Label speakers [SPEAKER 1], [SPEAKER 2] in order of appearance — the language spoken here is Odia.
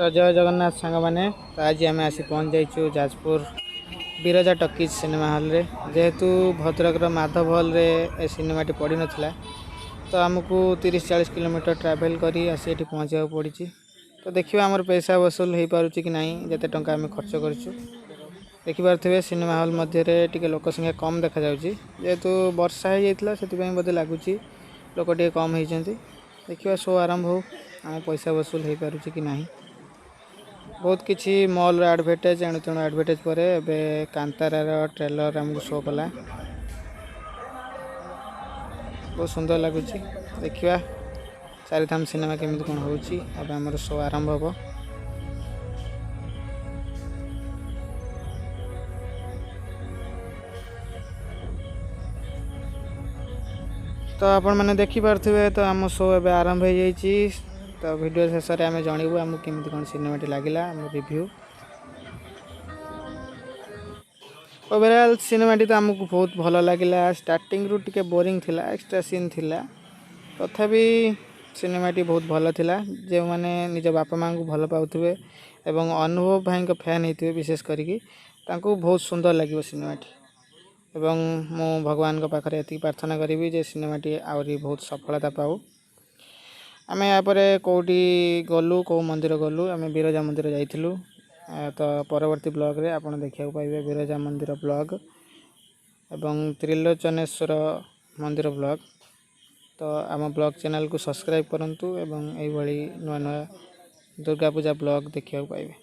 [SPEAKER 1] ତ ଜୟ ଜଗନ୍ନାଥ ସାଙ୍ଗମାନେ। ତ ଆଜି ଆମେ ଆସି ପହଞ୍ଚି ଯାଇଛୁ ଯାଜପୁର ବିରଜା ଟକିଜ୍ ସିନେମା ହଲ୍ରେ। ଯେହେତୁ ଭଦ୍ରକର ମାଧବ ହଲ୍ରେ ଏ ସିନେମାଟି ପଡ଼ିନଥିଲା, ତ ଆମକୁ 30-40 କିଲୋମିଟର ଟ୍ରାଭେଲ୍ କରି ଆସି ଏଠି ପହଞ୍ଚିବାକୁ ପଡ଼ିଛି। ତ ଦେଖିବା ଆମର ପଇସା ବସୁଲ ହେଇପାରୁଛି କି ନାହିଁ, ଯେତେ ଟଙ୍କା ଆମେ ଖର୍ଚ୍ଚ କରିଛୁ। ଦେଖିପାରୁଥିବେ ସିନେମା ହଲ୍ ମଧ୍ୟରେ ଟିକେ ଲୋକ ସଂଖ୍ୟା କମ୍ ଦେଖାଯାଉଛି। ଯେହେତୁ ବର୍ଷା ହେଇଯାଇଥିଲା, ସେଥିପାଇଁ ବୋଧେ ଲାଗୁଛି ଲୋକ ଟିକେ କମ୍ ହେଇଛନ୍ତି। ଦେଖିବା ଶୋ ଆରମ୍ଭ ହଉ, ଆମ ପଇସା ବସୁଲ ହେଇପାରୁଛି କି ନାହିଁ। ବହୁତ କିଛି ମଲ୍ର ଆଡ଼ଭର୍ଟାଇଜ୍, ଏଣୁ ତେଣୁ ଆଡ଼ଭର୍ଟାଇଜ୍ ପରେ ଏବେ କାନ୍ତାରାର ଟ୍ରେଲର୍ ଆମକୁ ଶୋ କଲା। ବହୁତ ସୁନ୍ଦର ଲାଗୁଛି। ଦେଖିବା ଚାରିଧାମ ସିନେମା କେମିତି କ'ଣ ହେଉଛି। ଏବେ ଆମର ଶୋ ଆରମ୍ଭ ହେବ। ତ ଆପଣମାନେ ଦେଖିପାରୁଥିବେ, ତ ଆମ ଶୋ ଏବେ ଆରମ୍ଭ ହେଇଯାଇଛି। ତ ଭିଡ଼ିଓ ଶେଷରେ ଆମେ ଜଣାଇବୁ ଆମକୁ କେମିତି କ'ଣ ସିନେମାଟି ଲାଗିଲା, ଆମ ରିଭ୍ୟୁ। ଓଭରାଲ୍ ସିନେମାଟି ତ ଆମକୁ ବହୁତ ଭଲ ଲାଗିଲା। ଷ୍ଟାର୍ଟିଂରୁ ଟିକେ ବୋରିଂ ଥିଲା, ଏକ୍ସଟ୍ରା ସିନ୍ ଥିଲା, ତଥାପି ସିନେମାଟି ବହୁତ ଭଲ ଥିଲା। ଯେଉଁମାନେ ନିଜ ବାପା ମାଆଙ୍କୁ ଭଲ ପାଉଥିବେ ଏବଂ ଅନୁଭବ ଭାଇଙ୍କ ଫ୍ୟାନ୍ ହେଇଥିବେ ବିଶେଷ କରିକି, ତାଙ୍କୁ ବହୁତ ସୁନ୍ଦର ଲାଗିବ ସିନେମାଟି। ଏବଂ ମୁଁ ଭଗବାନଙ୍କ ପାଖରେ ଏତିକି ପ୍ରାର୍ଥନା କରିବି ଯେ ସିନେମାଟି ଆହୁରି ବହୁତ ସଫଳତା ପାଉ। ଆମେ ଏହାପରେ କେଉଁଠି ଗଲୁ, କେଉଁ ମନ୍ଦିର ଗଲୁ? ଆମେ ବିରଜା ମନ୍ଦିର ଯାଇଥିଲୁ। ତ ପରବର୍ତ୍ତୀ ବ୍ଲଗ୍ରେ ଆପଣ ଦେଖିବାକୁ ପାଇବେ ବିରଜା ମନ୍ଦିର ବ୍ଲଗ୍ ଏବଂ ତ୍ରିଲୋଚନେଶ୍ୱର ମନ୍ଦିର ବ୍ଲଗ୍। ତ ଆମ ବ୍ଲଗ୍ ଚ୍ୟାନେଲ୍କୁ ସବସ୍କ୍ରାଇବ୍ କରନ୍ତୁ ଏବଂ ଏଇଭଳି ନୂଆ ନୂଆ ଦୁର୍ଗା ପୂଜା ବ୍ଲଗ୍ ଦେଖିବାକୁ ପାଇବେ।